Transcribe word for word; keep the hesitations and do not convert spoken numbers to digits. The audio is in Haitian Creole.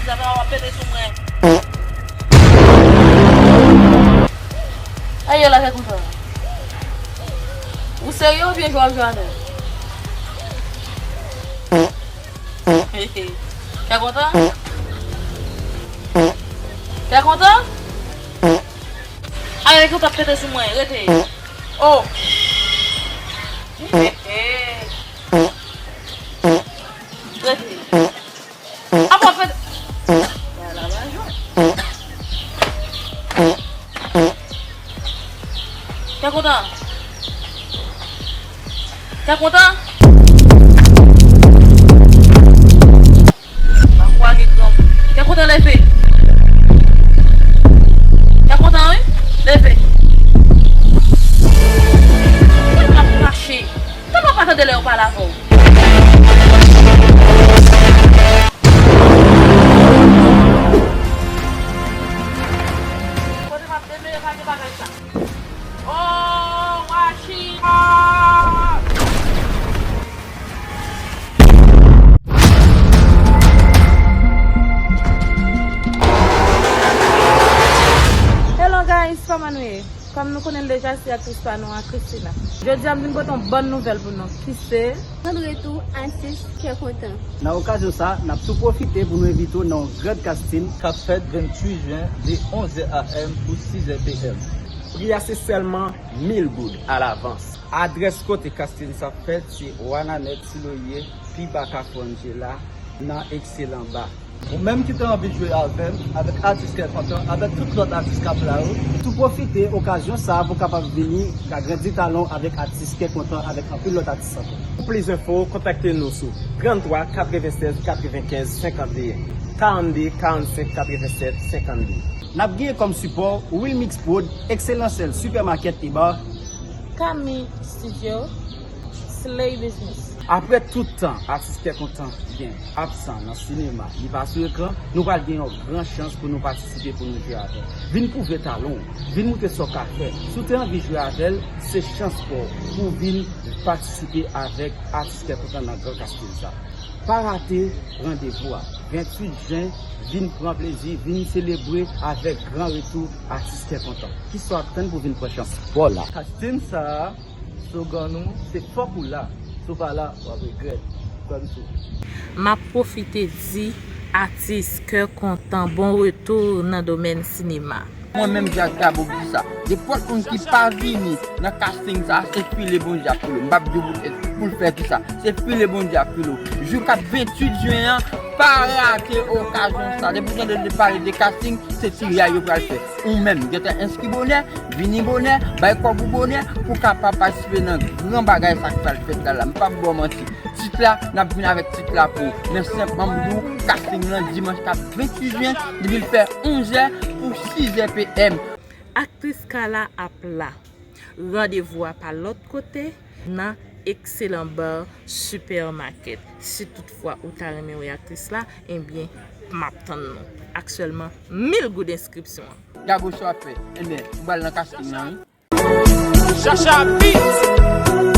Zafè w ap pete sou mwen. Ayo la, Kè Kontan. Ou serye oubyen jwe w ap jwe avè m? Kè Kontan? Kè Kontan? Ayo, Kè Kontan ap pete sou mwen, rete. Oh! Rete. Apa w ap fè. Kè Kontan. Kè Kontan. Kè Kontan leve. Kè Kontan, wi. Leve. Kè Kontan ap mache. Tèlman pa tande lè yo pale avè w. Kote m ap demere pa gen bagay sa. Oh, Wachika! Hello guys, kòman nou ye? Kòm nou konnen l deja, se aktris pa nou an, Christina. Jodi a, m vin pote yon bòn nouvèl pou nou, ki se... Gran retou atis Kè Kontan. Nan okazyon sa, n ap tou pwofite pou nou envite w nan yon grand casting k ap fèt venntuit jen de onzè a m pou sizè p m. Pri a se sèlman mil goud alavans. Adrès kote casting sa ap fèt se Wananet Siloye, pi ba Kafou Angela, nan Excellent Bar. Ou menm ki ta anvi jwe avè m, avèk atis Kè Kontan, avèk tout lòt atis k ap la yo, tou pwofite okazyon sa a pou w kapab vini agrandi talan w avèk atis Kè Kontan, avèk anpil lòt atis ankò. Pou plis enfo, kontakte nou sou trannntwa katrevennsèz katrevenkenz senkanteyen, karannde karannsenk katrevennsèt senkannde. N ap genyen kòm sipò Wilmix Prod, Excellent Sel Supermarket et Bar, Kami Studio, Slay Business. Apre tout tan atis Kè Kontan gen absan nan sinema, li pa sou ekran, nou pral gen yon gran chans pou nou patisipe, pou nou jwe avè l. Vin pwouve talan w, vin moutre sa w ka fè. Si w te anvi jwe avè l, se chans pa w pou w vin patisipe avèk atis Kè Kontan nan gran casting sa. Pa rate randevou a, venntuit jen, vin pran plezi, vin selebre avèk gran retou atis Kè Kontan. Kisa w ap tann pou w vin pran chans pa w la? Casting sa a, slogan nou se fòk ou la. Si w pa la, w ap regrèt. Kwè m sou. M ap pwofite di atis Kè Kontan bon retou nan domèn sinema. Mwen menm Jack Gabo ki di sa. Nenpòt moun ki pa vini nan casting sa, se file Bondye ap file w. M p ap di w pou, pou l fè kisa. Se file Bondye ap file w. Jou k ap venntuit jen an, pa rate okazyon sa. Depi w tande yo pale de casting, se ti riyay yo pral fè. Ou menm, gentan enskri bonè, vini bonè, bay kòb ou bonè, pou w kapab patisipe nan gran bagay sa k pral fèt la la. M p ap ba w manti. Tit la, n ap vin avèk tit la pou ou. Men senpman m di w, casting lan dimanch k ap venntuit jen, depi l fè onzè pou sizè p m. Aktris Carla ap la. Randevou a pa lòt kote, nan Excellent Bar Supermarket. Si toutfwa ou ta renmen wè aktris la, ebyen, m ap tann nou. Aktyèlman, mil goud enskripsyon an. Gabo, sa w ap fè? Ebyen, m pral nan casting lan, wi. Chacha Beats.